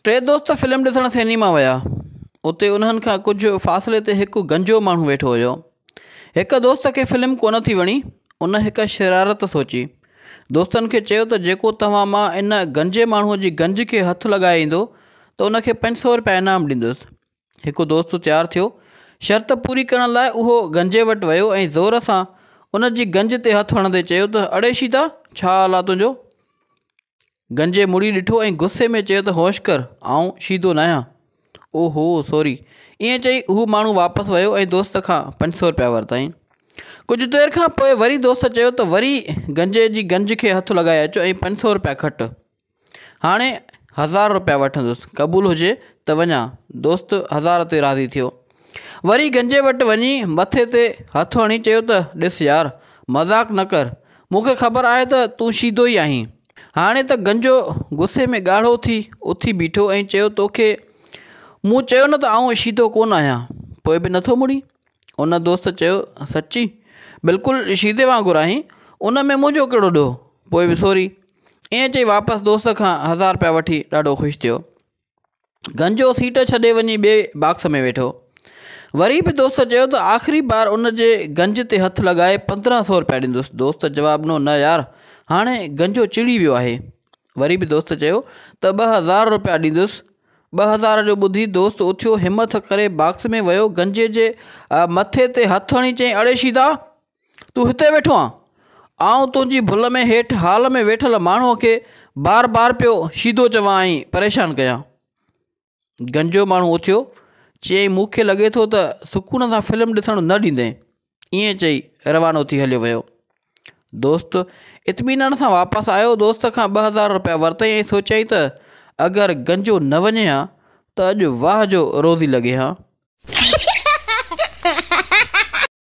ٽي دوست فلم ڏسڻ سئنيما ويا. اتي انهن کان ڪجهه فاصلي تي هڪ گنجو ماڻهو ويٺو هيو. هڪ دوست کي فلم ڪونه ٿي وڻي. ان هڪ شرارت سوچي. دوستن کي چيو ته جيڪو توهان مان ان گنجي ماڻهوء جي گنج کي هٿ لڳائي ايندو ته ان کي 500 رپيا انعام ڏيندس. هڪ دوست تيار ٿيو. شرط پوري ڪرڻ لاء اهو گنجي وٽ ويو ۽ زور سان ان جي گنج تي هٿ هڻندي چيو ته اڙي شيدا! ڇا حال آ تنهنجو؟ گنجي مڙي ڏٺو ۽ غصي ۾ چيو ته هوش ڪر، آئون شيدو ناهيان. او هو، سوري. ائين چئي هو ماڻهو واپس ويو ۽ دوست کان 500 رپيا ورتائين. ڪجهه دير کان پوء وري دوست چيو ته وري گنجي جي گنج کي هٿ لڳائي اچ ۽ 500 رپيا کٽ. هاڻي هزار رپيا وٺندس، قبول هجي ته وڃان. دوست هزار تي راضي ٿيو. وري گنجي وٽ وڃي مٿي تي هٿ هڻي چيو ته ڏس يار، مذاق نه ڪر، مون کي خبر آهي ته تون شيدو ئي آهين. هاڻي ته گنجو غصي ۾ ڳاڙهو ٿي اٿي بيٺو ۽ چيو توکي مون چيو نه ته آئون شيدو ڪونه آهيان، پوء به نٿو مڙين؟ ان دوست چيو سچي، بلڪل شيدي وانگر آهين، ان ۾ منهنجو ڪهڙو ڏوهه، پوء به سوري. ائين چئي واپس دوست کان هزار رپيا وٺي ڏاڍو خوش ٿيو. گنجو سيٽ ڇڏي وڃي ٻئي باڪس ۾ ويٺو. وري به دوست چيو ته آخري بار ان جي گنج تي هٿ لڳائي 1500 رپيا ڏيندس. دوست جواب ڏنو نه يار هاڻي گنجو چڙي ويو آهي. وري به دوست چيو ته 2000 رپيا ڏيندس. 2000 جو ٻڌي دوست اٿيو همٿ ڪري باڪس ۾ ويو گنجي جي مٿي تي هٿ هڻي چيائين اڙي شيدا! تون هتي ويٺو آن؟ آئون تنهنجي ڀل ۾ هيٺ هال ۾ ويٺل ماڻهوء کي بار بار پيو شيدو چوان ۽ پريشان ڪيان. گنجو ماڻهو اٿيو، چيائين مون کي لڳي ٿو ته سڪون سان فلم ڏسڻ نه ڏيندين. ائين چئي روانو ٿي هليو ويو. دوست اطمينان سان واپس آيو، دوست کان 2000 رپيا ورتائين ۽ سوچيائين ته اگر گنجو نه وڃي ها ته اڄ واهه جو روزي لڳي ها.